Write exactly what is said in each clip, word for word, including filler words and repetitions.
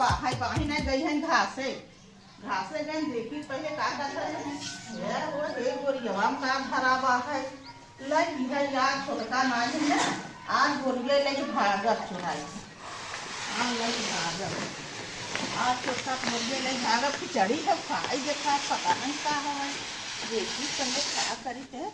बाहर, बाहर नहीं गई है घासे। घासे गए, देखी पहले का का करे हैं। हे हो, हे गोरियवा में का धरावा है। लई है यार, छोटका नाहीं है। आज गोरिया लई भागब चुराई। हाँ, लई भागब। आज छोटका गोरिया लई भागब, खिचड़ी है, खाई देखा, पता नहीं का है। देखी पहले का करी थे।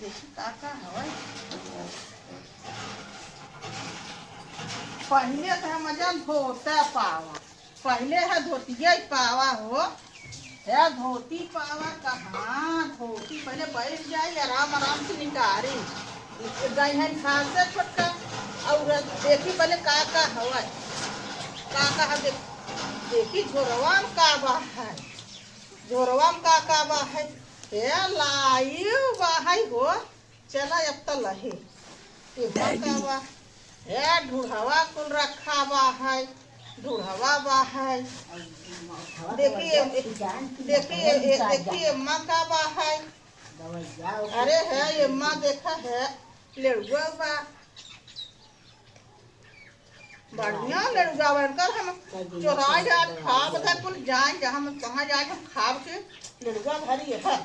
देखी का का है। पहले तो हम जन धोते पावा। पहले है धोतिया ही पावा हो, है धोती पावा कहाँ? धोती पहले बैठ जाई, आराम आराम से निकारी। गई है घास से छोटका, और देखी पहले का का हवा है, का का है देख-, देखी झोरवा में का बा है, झोरवा में का का बा है, हे लाइव बा है हो। चला, अब त लहे। एमा का बा? ए, ढूढ़वा कुल रखा बा है। ढूढ़वा बा है। देखिए, देखिए, ए, देखिए, एम्मा का बा है। अरे है, एम्मा देखा है, लेड़ुआ बा। बढ़िया लेड़ुआ बा, एनकर हम चोराई जात खाब, त कुल जाए, जहाँ हम, कहाँ जाए, हम खाब के लेड़ुआ भरी है।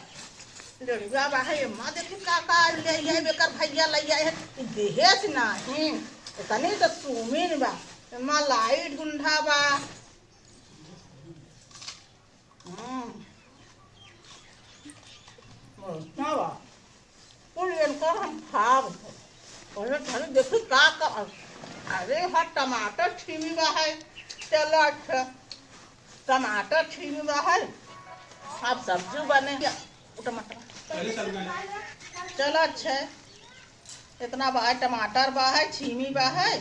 लेड़ुआ बा है, एम्मा देखी का का ले आई है, एकर भैया ले आई है, देहेस नाही, इतनी तो सुमिन बा, एम्मा लाई ढूंढा बा। हम्म। बढ़िया बा। कुल एनकर हम खाब। पहले खाली देखी का का, अरे हाँ, टमाटर छीमी बा है। चलो अच्छा, टमाटर छीमी बा है। अब सब्जी बने। वो टमाटर। चलो अच्छा है। इतना बा है, टमाटर बा है, छीमी बा है।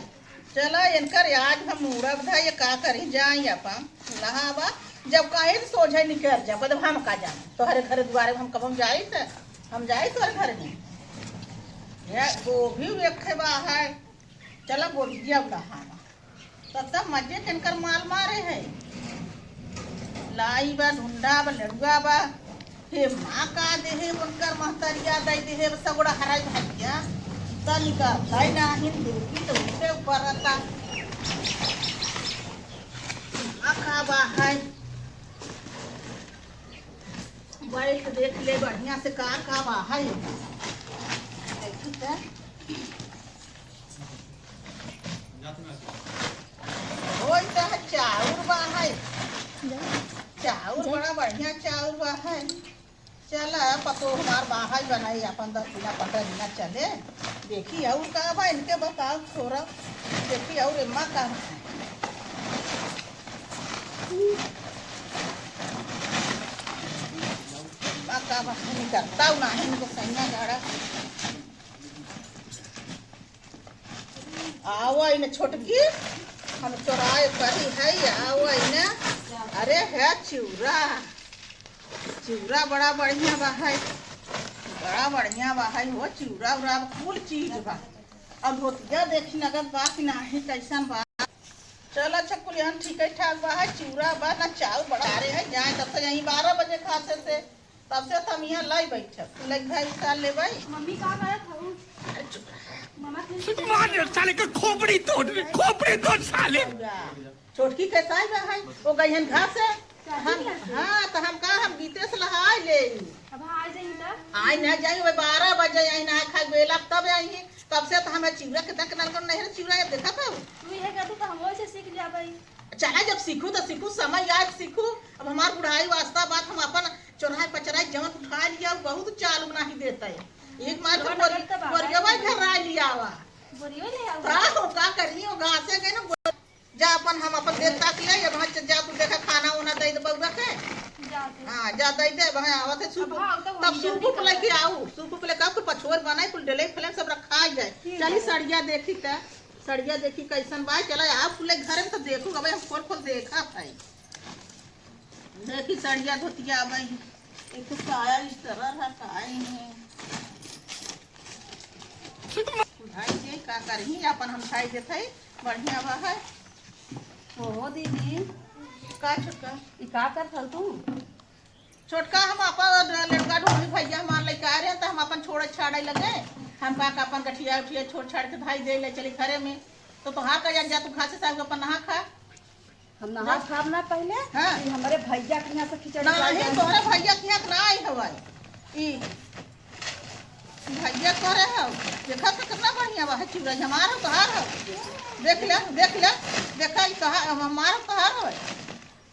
चला, इनकर आज हम मूड़ब धा, ये का करी, जाई अपन नहावा। जब कहीं से सोझे निकल जा, जब हम का जाए, तोहरे घर दुआरे में हम कब हम जाई थे, हम जाई तोहरे घर में। ये गोभी वेखे बा है, चला गोभी अब नहावा। तब तक मजे के इनकर माल मारे है। लाई बा, ढूंढा बा, लड़ुआ बा। हे माँ का देहे, उनकर महतरिया दई देहे, सगुड़ा हराई भैया। त निकलता ही नाही, देखी तो उनके ऊपर रहता। माँ का बा है। बैठ देख ले बढ़िया से का का बा है। देखी त। ओई त चाउर बा है। चाउर बड़ा बढ़िया चाउर बा है। चला, पतोह हमार बा है, बनाई अपन दस दिना, पन्द्रह दिना चले। देखी और का बा, इनके बताओ थोड़ा। देखी और एम्मा का बा। एम्मा का बा, निकलता नाही, इनको सैया गाड़ा। आवा इन छोटकी, हम चोराए करी है, आवा इन। अरे है चिउरा, चिउरा बड़ा बढ़िया बा है, बड़ा बढ़िया बा है हो, चिउरा उरा कुल चीज बा। अब धोतिया देखी नगद बा कि नाही, कैसन बा। चल अच्छा, कुल यहाँ ठीक ठाक बा है, चिउरा बा ना चाउर बड़ा, अरे है जाए तब तो यहीं बारह बजे खासे से तब से त हम यहाँ लाई बैठब, तू लग भाई उतार ले भाई। मम्मी का करत हऊ? अरे चुप रह। मम्मा के मार दे साले के खोपड़ी तोड़, खोपड़ी तोड़ साले। छोटकी कैसा है भाई? वो गई हन घर से। हम, हाँ, तो हम कहा हम गीते से लहाई ले। अब आ जाई त? आई ना जाई, वो बारह बजे आई ना खाए बेला तब आई। तब से तो हमें चिउरा के तक नलकन नहीं चिउरा ये देखा था। तू ये कर दू तो हम वैसे सीख लिया भाई। चला जब सीखू तो सीखू, समय आए तो सीखू। अब हमार बुढ़ाई वास्ता बात हम अपन चोराई पचराई जवन उठा लिया, उ बहुत चालू नाही देता है। एक मात्र बोरी-, बोरिया भाई घर राय लिया आवा। बोरियो ले आओ। का हो, का करी हो, घासे गए ना, बोर-, जा अपन, हम अपन देख ताक ले, ये वहाँ च-, जा तू देखा खाना उना दे दे बउआ के। हाँ, जा दे दे, वहाँ आवत है सूप, तब सूप उप लेके आऊ, सूप उप लेके आऊ, कुल पछोर बनाई, कुल डले फले सब रखा जाए। चली सड़िया देखी त, सड़िया देखी कैसन बा, चला आप कुल घरे में तो देखू, अब हम खोल खोल देखा भाई। देखी सड़िया धोतिया अब एक तो साया इस तरह रहा काहे है। भाई के का करही, अपन हम खाई देत है, बढ़िया बा है। ओहो दीदी। का छोटका? ई का करत हल तू? छोटका हम अपन लड़का ढूंढी भैया हमार लइका आ रहे हैं, तो हम अपन छोड़े छाड़े लगे। हम का का अपन गठिया उठिया छोड़ छाड़ के भाई दे ले चली घरे में। तो तोहार का जान जा, तू घासे साग अपन नहा खा। नहा खाब ना पहिले, हाँ। कि हमरे भइया के यहाँ से खिचड़ी नहीं, लाए। तोहरे भइया के यहाँ के ना आई हवाई। ई भइया करे हौ, देखा तो कितना बढ़िया बा, है चिउरा, हमार हौ, तोहार हौ। देख ले, देख ले, देखा, ई तोहार, हमार हौ, तोहार हौ।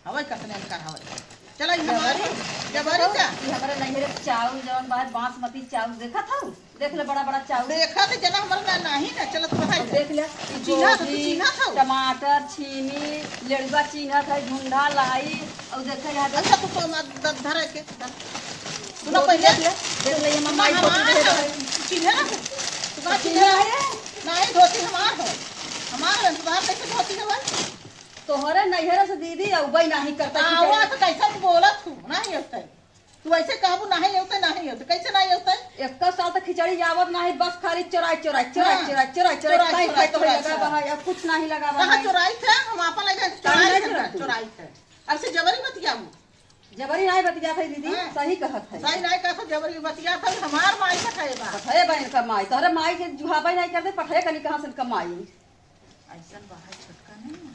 हवै कतने कर हवै। चलो, ई हमार हौ, जबरी का। ई हमरे नैहरे के चाउर जौन बा, बासमती चाउर, देखत हौ? देख ले, बड़ा बड़ा चाउर। देखत जना हमर ना, नाही ना चलत बा। देख ले, ई चिन्हा तो, गोभी, चिन्हा था। टमाटर, छीमी, लेड़ुआ चिन्हा था, झुंडा, लाई, और देख यहाँ देख। अच्छा, तू तो मत ध-, धरे के, धर। सुनो पहिले। देख ले, देख ले, ये मम्मा, हमार है। चिन्हा ना? तू का चिन्हा है? नाही, धोती हमार है। हमार है, तोहार कैसे धोती है भाई? तोहरे नैहरे से दीदी अउबे नाही करता कि आवा चले। तो कैसे तू बोलत हूँ? नाही होता है। तू ऐसे कहबू, "नाहीं लेवते, नाहीं लेवते।" कैसे नाहीं लेवते? एक्का साल तक खिचड़ी आवत नाहीं, बस खाली चोराई, चोराई, चोराई, हाँ। चोराई, चोराई, चोराई, चोराई, खाई तो चोराई, लगा चोराई। बा है, अब कुछ नाहीं लगा बा ताहा है। चोराई थे, हम आपन लगे ताहा चोराई नहीं थे, करत हूँ। चोराई थे। अब से जबरी बतियाबू। जबरी नाहीं बतियात है दीदी, हाँ। सही कहत है। सही नाहीं कहत हो, जबरी बतियात है, हमार माई पठाए बा। पठाए बा इनका माई, तोहरे माई के जुहाबे नाहीं करते, पठाए कनी कहाँ से इनका माई। अइसन बा है छोटका नहीं,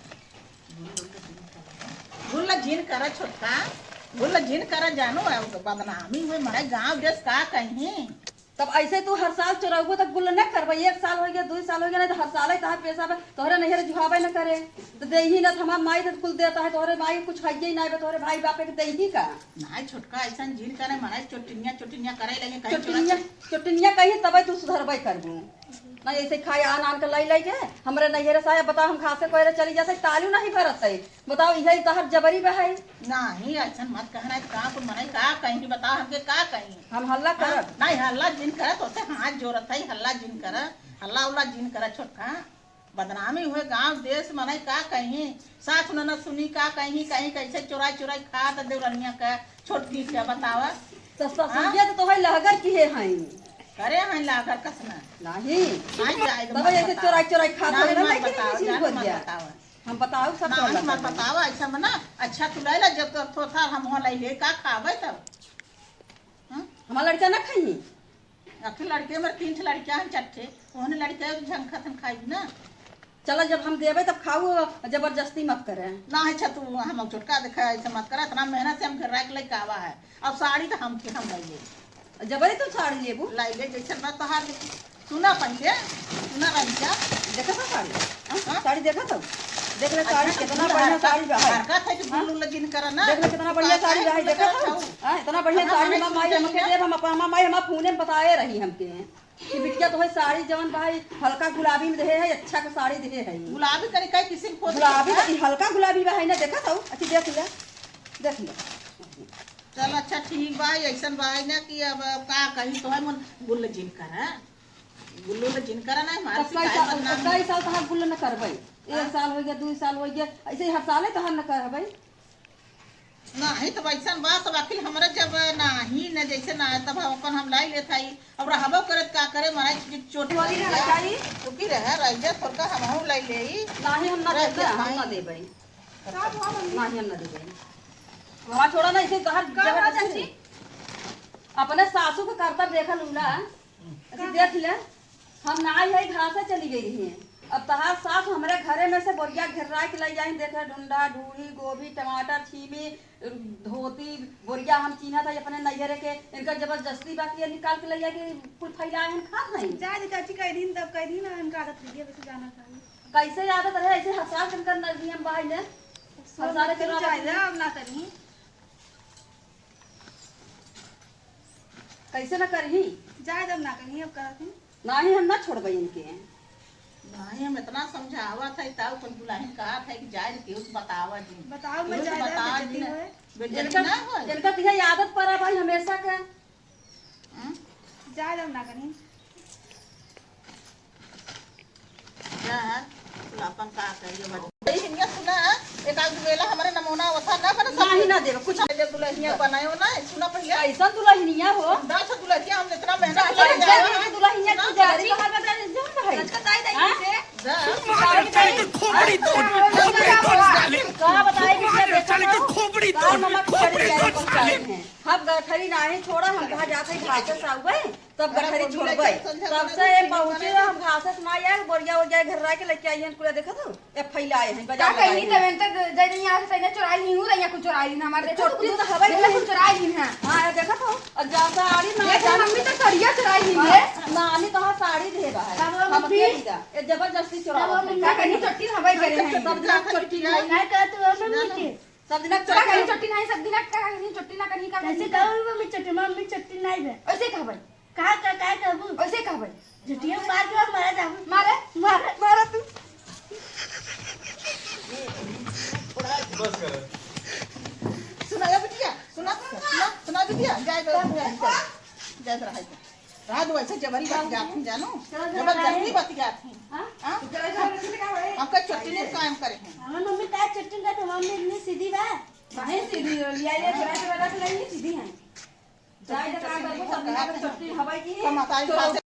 गुल्ल जिन करा। गुल्ल जिन करा छोटका, गुल्ल जिन करा जानो, अब बदनामी हुए, मरे गाँव देश का कहीं। तब ऐसे तू हर साल चोरउबो तब गुल्ल न करबे, एक साल होइ गया, दुइ साल होइ गया, नहीं तो हर साल ही तहार पेशा बा, तोहरे नैहरे जुहाबे न करे, तो देही न, तो हमार माई तो कुल देता है, तोहरे माई कुछ है ही नहीं बा, तोहरे भाई बाप के देही का? नहीं छोटका, अइसन जिन करे, मरे चोटिनिया, चोटिनिया करे लगे, कहीं चोटिनिया, चोरा चोटिनिया कहीं तबे तू सुधरबे करबू। ना ऐसे खाए आन आन के लाई लाई के, हमरे नैहरे से आया, बताओ हम घासे कोयरे चली जाते, तालू नहीं भरत है। बताओ, इहे तहर जबरी बा है। नहीं, अइसन मत कहना है, का कुल मनई का कहीं, बताओ हमके का कहीं। हम हल्ला हाँ, करब? नहीं, हल्ला जिन करत, तोसे हाथ जोड़त है, हल्ला जिन कर, हल्ला उल्ला जिन कर छोटका। बदनामी हुए गाँव देश मनई का कहीं, सास न, न सुनी का कहीं, कहीं कैसे चोराई चोराई खात देवरनिया का। छोटकी से बतावा। तो ससुरिया हाँ? तो तोहई लहगर की है हई। करे हई लहगर कसना। नहीं। नहीं जाए तो तब मत ऐसे बतावा। चोराई चोराई खात नहीं, होई ना, मत लेकिन बतावा, ये चीज जान बोल मत दिया। बतावा। हम बताओ सब नहीं, तोहर मत लहगर। बतावा, ऐसा मना। अच्छा तू ले ला, जब तो थोथा हम हो ले ले, का खावे तब? हम्म? हमार लड़का ना खाई। आखिर लड़के में तीन ठे लड़कियां हैं, चार ठे, ओहने लड़के झंखा थन खाई ना। चला, जब हम देबे तब खाऊ, जबरदस्ती मत करे। ना, अच्छा, तू हम छोटका देखा, ऐसे मत करा, इतना मेहनत से हम घेरा के लेके आवा है। अब साड़ी तो हम के हम ले ले। जबरी तू साड़ी लेबू? ले ले, जैसे ना तोहार ले। सुना पहले, सुना रंजा। देखा था साड़ी? हाँ? हाँ? साड़ी देखा था? देख ले, साड़ी अच्छा, कितना बढ़िया साड़ी बा है। हरकत है कि हाँ? गुल्लू लगिन करा ना। देख ले, कितना बढ़िया साड़ी बा है, देखा था? हाँ, इतना बढ़िया साड़ी हमार माई हमके देब, हम अपन, हमार माई हमार फोने में बताए रही हमके। कि बिटिया तोहे साड़ी जवन बा है, हल्का गुलाबी में देहे है, अच्छा के साड़ी देहे है। गुलाबी कनी कई किसिम को गुलाबी देहे है। तो ई हल्का गुलाबी बा है ना, देखा था? अच्छी देख ले, देख ले। चल अच्छा ठीक बा, ऐसन बा है ना कि अब का कही तोहे मन गुल्ल जिन करा, गुल्लू ल जिन करा ना, हमार अब कई शिकायत साल, बदनाम अब कई साल तहार गुल्ल न करबै, एक हाँ। साल होइ गया, दुइ साल होइ गया, ऐसे ही हर साले तहार न करबै। नाही, तब अइसन बा, तब आखिर हमरा जब नाही न जैसे ना, तब हम अपन हम लाई लेत हई। अब रहबो करत का करे, मराई चीज चोट वाली लग रहना गया। चाहिए। रुकी रहे, रह जा, थोड़का हमहू लाई लेई। नाही, हम ना रह देबे, जा, हम ना भाई। देबे। का हुआ मम्मी? नाही, हम ना देबे। हमार छोड़ा ना, इसे बाहर का हुआ जबरदस्ती चाची? नहीं। अपने सासू के करतब देखा लूला। अच्छा, देख ले, हम ना आई है, घासे चली गई रही हैं। अब तहार सास हमरे घरे में से बोरिया घेर्रा के लइ जाई, देख ले, ढुंढा, ढूढ़ी, गोभी, टमाटर, छीमी, धोती, बोरिया हम चीन्हत है अपने नैहरे के, इनका जबरदस्ती बा कि ये निकाल के लइ जाए कि कुल फैलाए हम खात नहीं। जाए दे चाची, कई दिन तब कई दिन हम का आदत रही है, वैसे जाना चाहिए। कैसे आदत रहे, ऐसे हर साल इनका न-, नियम बा है ने? हर साल के चुनाव चाहिए, अब ना करी। कैसे ना करही? जाए दम ना करही, अब करत ही। नाही, हम ना छोड़बे इनके। नाही, हम इतना समझावत है, तब अपन दुल्हन कहत है कि जाए दे, केहू से बतावा जिन। बताओ, मैं केहू से जाए दम, बतावा बेइज्जती जिन। होए। बेइज्जती इनका, ना होए। इनका तो यही आदत पड़ा भाई हमेशा का। हम्म? जाए दम ना करही। जा, तू अपन का करियो बा। ए, हिनिया सुना, एक आध बेला हमरे नमूना ओथा ना बना नाही, ना देबे, कुछ। पहले दुल्हनिया बनायो ना, सुना पहले। कैसन दुल्हनिया हो? दस दुल्हनिया हम इतना मेहनत जा, से जा, जा, जा, दुल्हनिया सुना, तू जल्दी चाची। बाहर बता दे, जा भाई। आज का दाई दाई हाँ? से। जा। साड़ी पहन। खोपड़ी तोड़, खोपड़ी तोड़, साली। का बताई, बिटिया, देखा था? तार ममा के गठरी लाए पहुंचाए हैं। हम गठरी नाही छोड़ा, हम कहा जाते घासे से आउबे, तब गठरी छोड़बे। तब से ये पहुंचे हम घासे से ना आए, बोरिया ओरिया घर रह के लेके आई हैं, कुला देखा तो ये फैलाए हैं का बाजार कहीं लगाए तब हैं। तक जय नहीं आ सही ना चुराई ली हूं, या कुछ चुराई ली हमारे देखो, छोटी तो हवाई देखो, में कुछ चुराई ली हैं। हाँ, ये देखा तो, और जा साड़ी ना ये तो जान मम्मी तो सड़िया चुराई ली है। नानी तो हाँ साड़ी दे बा है। तब वो हम मम्मी के दीदा, ये जबरदस्ती चुरावा तब वो है। मम्मी का कहीं चट्टी हवाई करे हैं। सब जना चट्टी नहीं। नहीं कहते वो मम्मी के। सब दिना का कहीं चट्टी नहीं, सब दिना का कहीं चट्टी ना कहीं का कैसे कहीं कहू मम्मी चट्टी, मम्मी चट्टी नहीं बे। ऐसे कहबै। का, का, का कहबू? ऐसे कहबै। झुटिया मार के मारा जाबू। मारे, मारे, मारे तू। बस कर। सुना ए बिटिया, सुना, सुना, सुना बिटिया, जाए दो, जाए दो। जाए दो, रहा दो। रहा दो, ऐसे जबरी बतियात ही, जानो? चल, चल, जबरदस्ती रहा है। बतियात ही। हाँ? हाँ? तो चल, चल, चल, चल, चल, हमका चट्टी नहीं कायम करे हैं। हमार मम्मी का चट्टी का तो मम्मी इतनी सीधी बा। काहे सीधी हो? लिया, लिया, चुरा, चुरा रख लेंगे, सीधी हैं। जाए तो काम करबो, सब दिना के चट्टी हवाई की है। कमाता है, तो